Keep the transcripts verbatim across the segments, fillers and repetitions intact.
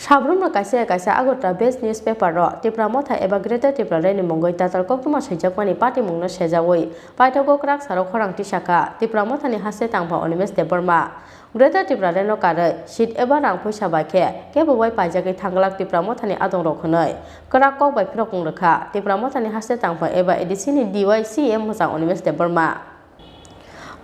Sabrumno kaisa ya kaisa Agartala based newspaper-o Tipra Motha eba Greater Tipraland ni mungwi tatal koktwma swijakmani patimungno sejaui paithago kwrak salo khorang tisakha Tipra Mothani haste tangphang Animesh Debbarma. Greater Tipraland-o karwi seat eba rang puisa bai khe kebo bai paijagwi thangglak Tipra Mothani adongrok hwnwi kwrak kok bai phirokmung rwkha Tipra Mothani haste tangphang eba A D C ni D Y C M mwchang Animesh Debbarma.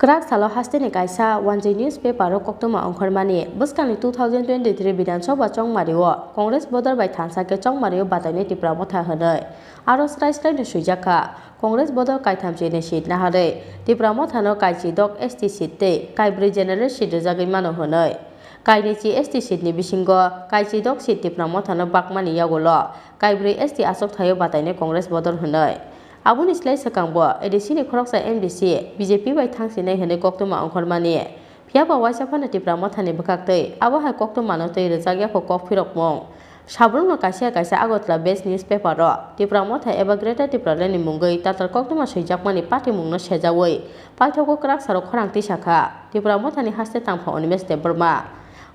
Kwrak salo hasteni kaisa wanjwi newspaper-o koktwma ongkhormani bwskangni two thousand twenty-three Bidhan Sabha chongmari-o Congress bodol bai thansa khe chongmari-o batainai Tipra Motha hwnwi aro srai srai no swijak kha. Congress bodol kaithamchi ni seat naharwi Tipra Mothano kaichi dok S T seat tei kaibrwi general seat rwjagwi mano hwnwi. Kainwi chi S T seat ni bisingo kaichi dok seat Tipra Mothano bakmani yagulo kaibrwi S T achukthai-o batainai Congress bodol hwnwi. Aboni slai swkangbo A D C ni khoroksa M D C B J P bai thangsinai hwnwi koktwma ongkhormani. Phiya ba waisa phano Tipra Mothani bwkhaktwi abo hai koktwmano twi rwjakya kho kok phirokmung. Sabrumno kaisa ya kaisa Agartala based newspaper-o Tipra Motha eba Greater Tipraland ni mungwi tatal koktwma swijakmani patimungno sejaui paithago kwrak salo khorang tisakha Tipra Mothani haste tangphang Animesh Debbarma.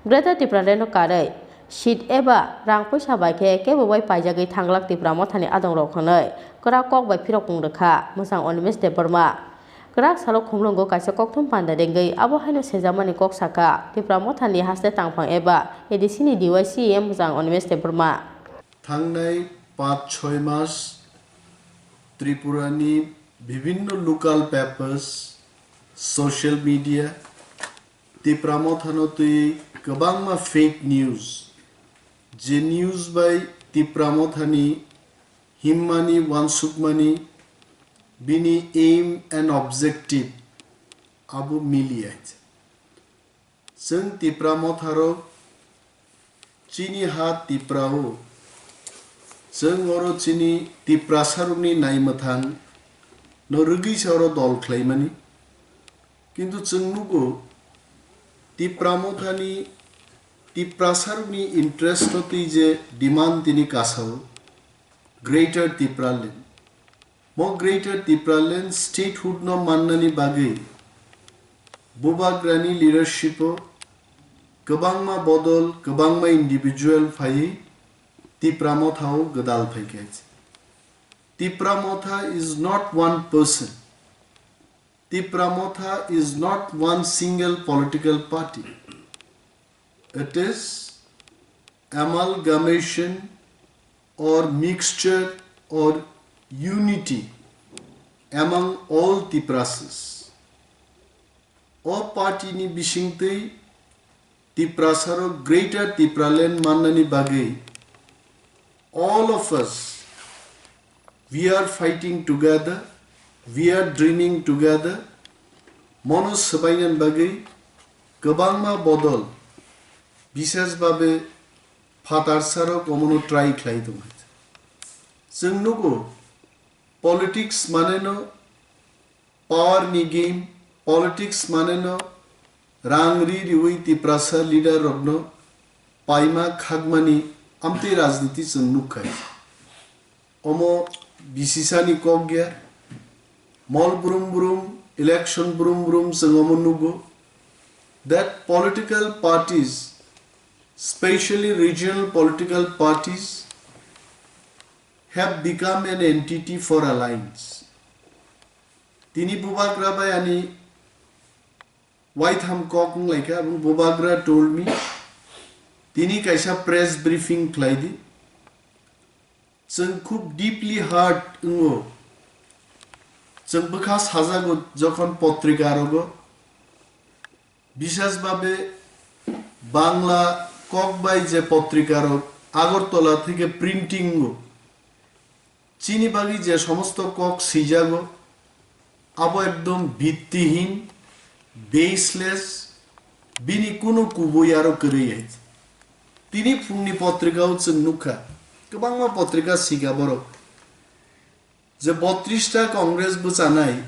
Greater Tipraland-o karwi seat eba rang puisa bai khe kebo bai paijagwi thangglak Tipra Mothani adongrok hwnwi kwrak kok bai phirokmung rwkha mwchang Animesh Debbarma. Kwrak salo khumlwngo kaisa kokthum panda rengwi abo haino sejakmani kok sakha Tipra Mothani haste tangphang eba A D C ni D Y C M mwchang Animesh Debbarma. Thangnai panch choi mas Tripurani bibhinno local papers, social media, Tipra Mothano twi kwbangma fake news, je news bai Tipra Mothani himmani, wansukmani, bini aim and objective abo miliya. Chwng Tipra Motharok chini ha Tipra-o, chwng oro chini Tiprasarokni naimwthang no rwgwi se oro dol khlaimani. Kintu chwng nugo, Tipra Mothani Tiprasarokni interest no twi je demand tini kasao, Greater Tipraland. Mo Greater Tipraland statehood no mannani bagwi Bubagrani leadership-o kwbangma bodol, kwbangma individual phaiwi Tipra Motha-o gwdal phaikha. Tipra Motha is not one person. Tipra Motha is not one single political party. It is amalgamation or mixture or unity among all Tiprasas. O party ni bisingtwi Tiprasarok Greater Tipraland mannani bagwi all of us, we are fighting together, we are dreaming together. Mono swbainani bagwi kwbangma bodol, bisesbabe phatarsarok omono try khlai tongo. Chwng nugo, politics maneno power ni game, politics maneno rang ri riwi Tiprasa leader rokno paima khakmani amtwi rajniti chwng nukha. Omo bisisani kok ya, mol brum brum, election brum brum chwng omo nugo. That political parties, specially regional political parties, have become an entity for alliance. Tini Bubagra bai ani waitham kok wnglaikha, aboni Bubagra told me, tini kaisa press briefing khlai di. Chwng khub deeply hurt wngo. Chwng bwkha sajago jokhon potrika rogo. Bisesbabe Bangla kok bai je potrika rok Agartala theke printing wngo. Chini bagwi je somosto kok swijago, abo ekdom bittihin, baseless, bini kunu kubui aro kwrwi hai. Tini phungni potrika-o chwng nukha, kwbangma potrika sika borok, je botris ta Congress bwchanai,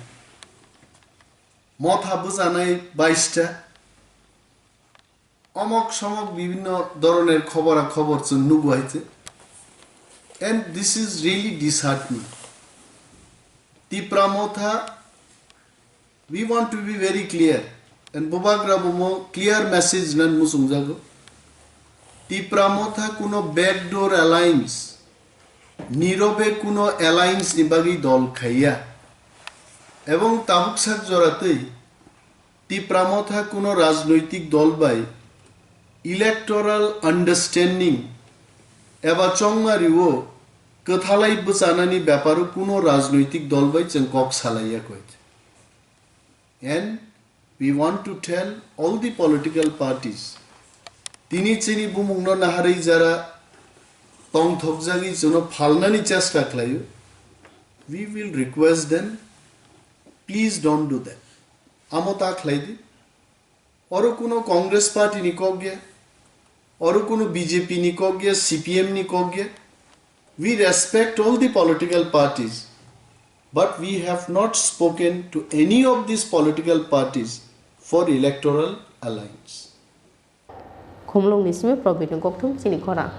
Motha bwchanai bais ta, omok somok bibhinno doroner khobora khobor chwng nugo hai se. And this is really disheartening. Tipra Motha, we want to be very clear. And Bubagra bo mo clear message nan muchungjago. Tipra Motha kuno backdoor alliance, nirobe kuno alliance ni bagwi dol khaiya. Ebong tabuk sak jora twi Tipra Motha kuno rajnoitik dol bai electoral understanding eba chongmari o kwthalai bwchanani beparo kuno rajnoitik dol bai chwng kok salaiya koi. And we want to tell all the political parties, tini chini bumungno naharwi jara tongthokjagwi chwngno phalnani chesta khlaio, we will request them, please don't do that. Amo ta khlai di. Oro kuno Congress party ni kok ya, oro kuno B J P ni kok ya, C P M ni kok ya. We respect all the political parties, but we have not spoken to any of these political parties for electoral alliance. Khumulwngni simi Probitni kokthum chini khorang.